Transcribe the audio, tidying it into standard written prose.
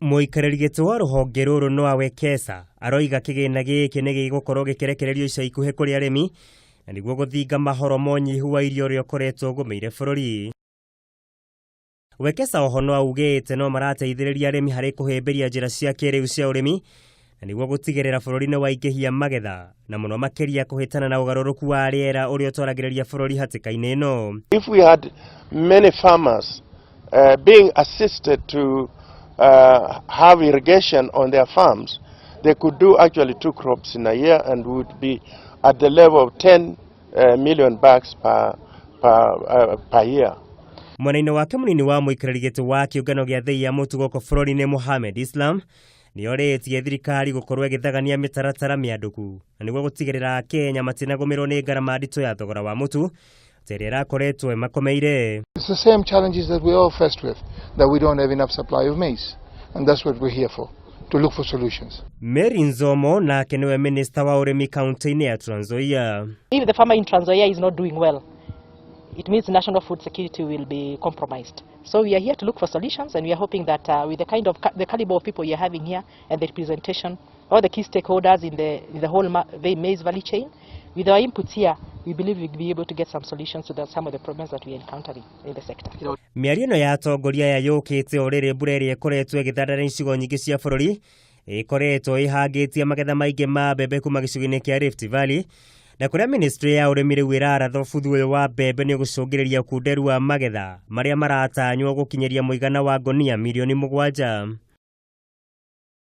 Mũikarĩri gĩtĩ wa rũhonge rũrũ Noah Wekesa aroiga kĩgĩna gĩkĩ nĩ gĩgũkorwo gĩkĩrekererio ica ikuhĩ kũrĩ arĩmi na nĩguo gũthinga mahoro ma ũnyihu wa irio ũrĩa ũkoretwo ũgũmĩire bũrũri. Wekesa oho no augĩte no marateithĩrĩria arĩmi harĩ kũhĩmbĩria njĩra cia kĩrĩu cia ũrĩmi na nĩguo gũtigĩrĩra bũrũri nĩ waingĩhia magetha na mũno makĩria kũhĩtana na ũgarũrũku wa rĩera ũrĩa ũtwaragĩrĩria bũrũri hatĩka-inĩ ĩno. If we had many farmers being assisted to have irrigation on their farms, they could do actually two crops in a year and would be at the level of 10 million bags per year. Mwena-inĩ wake, mũnini wa mũikarĩri gĩtĩ wa kĩũngano gĩa thĩi ya mũtu gũkũ bũrũri-inĩ Mohamed Islam nĩorĩtie thirikari gũkorwo ĩgĩthagania mĩtaratara mĩandũku na nĩguo gũtigĩrĩra Kenya matinagũmĩrwo nĩ ngarama nditũ ya thogora wa mũtu ta ĩrĩa ĩrakoretwo ĩmakomeire. It's the same challenges that we're all faced with, that we don't have enough supply of maize. And that's what we're here for, to look for solutions. Mary Nzomo nake nĩwe minista wa ũrĩmi kaunti-inĩ ya Trans Nzoia. If the farmer in Trans Nzoia is not doing well, it means national food security will be compromised. So we are here to look for solutions, and we are hoping that with the kind of the caliber of people you are having here and the representation, all the key stakeholders in the whole the maize value chain, with our inputs here, we believe we'll be able to get some solutions to some of the problems that we are encountering in the sector. Mĩario ĩno ya atongoria aya yũkĩte o rĩrĩ mbura ĩrĩa ĩkoretwo ĩgĩthandara icigo nyingĩ cia bũrũri ĩkoretwo ĩhangĩtie magetha maingĩ ma mbembe kuma gĩcigo-inĩ kĩa Rift Valley, na kũrĩa ministry ya ũrĩmi rĩu ĩraratha ũbuthu ũyũ wa mbembe nĩ ũgũcũngĩrĩria ũkunderu wa magetha marĩa maratanywo gũkinyĩria mũigana wa ngonia 7 milioni.